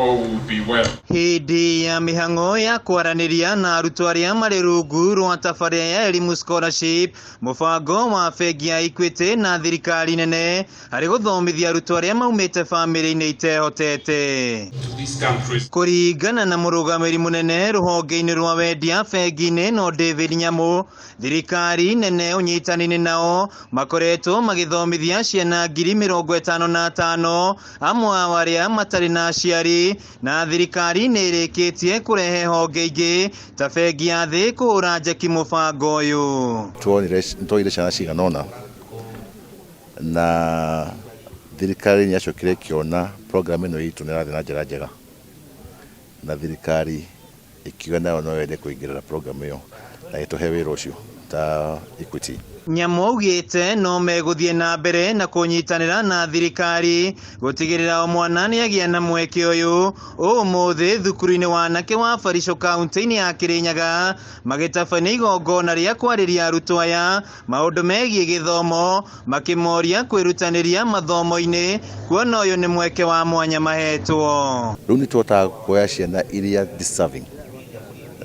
All will be well. Hĩndĩ ya mĩhang'o ya kwaranĩria na arutwo arĩa marĩ rungu rwa tabarĩra ya Elimu Scholarship, mũbango wa bengi ya Equity na thirikari nene harĩ gũthomithia arutwo arĩa maumĩte bamĩrĩ-inĩ itehotete. To these countries. Kũringana na mũrũgamĩrĩri mũnene rũhonge-inĩ rwa wendia bengi-inĩ no David Nyamu, thirikari nene ũnyitanĩire nao makoretwo magĩthomithia ciana 55,000 amwe ao arĩa matarĩ na aciari, na thirikari nĩ ĩrĩkĩtie kũrehe honge ingĩ ta bengi ya thĩ kũhũra njeki mũbango ũyũ. Tuonire ciana cigana ũna na thirikari nĩ yacokire ĩkĩona program ĩno itũ nĩ ĩrathiĩ na njĩra njega, na thirikari ĩkiuga nayo no yende kũingĩrĩra program ĩyo na ĩtũhe wĩra ũcio ta Equity. Nyamu augĩte no megũthiĩ na mbere na kũnyitanĩra na thirikari gũtigĩrĩra o mwana nĩagĩa na mweke ũyũ. Ũmũthĩ thukuru-inĩ wa anake wa Barisho kaunti-inĩ ya Kĩrĩnyaga magĩtabania igongona rĩa kwarĩria arutwo aya maũndũ megiĩ gĩthomo, makĩmoria kwĩrutanĩria mathomo-inĩ kuona ũyũ nĩ mweke wa mwanya mahetwo. Rĩu nĩ tũhotaga kuoya ciana iria deserving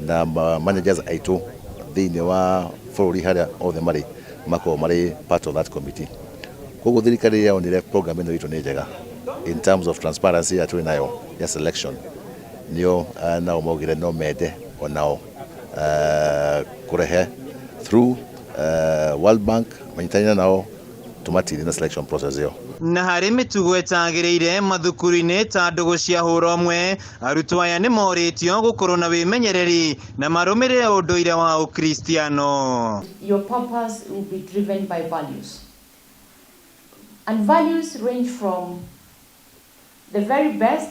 na managers aitũ thĩinĩ wa bũrũri harĩa othe marĩ makoragwo marĩ part of that committee. Koguo thirikari rĩrĩa yonire program ĩno itũ nĩ njega in terms of transparency ĩrĩa twĩ nayo ya selection, nĩo nao maugire no mende onao kũrehe through World Bank manyitanĩre nao tũmateithie na selection process ĩyo. Na harĩ mĩtugo ĩtagĩrĩire mathukuru-inĩ ta ndũgũ cia hũra ũmwe, arutwo aya nĩ morĩtio gũkorwo na wĩmenyereri na marũmĩrĩre ũndũire wa ũkristiano. Your purpose will be driven by values. And values range from the very best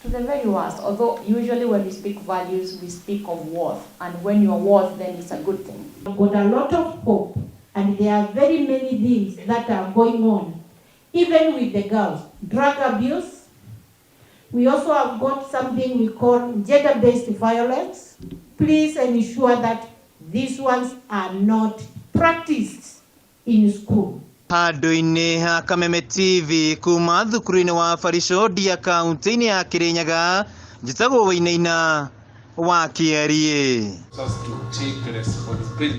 to the very worst. Although usually when we speak values, we speak of worth. And when you are worth, then it's a good thing. I've got a lot of hope, and there are very many things that are going on, even with the girls. Drug abuse. We also have got something we call gender-based violence. Please ensure that these ones are not practiced in school. Handũ-inĩ ha Kameme TV kuma thukuru-inĩ wa Barisho Ndia kaunti-inĩ ya Kĩrĩnyaga, njĩtagwo Wainaina wa Kĩeriĩ. Us to take responsibility.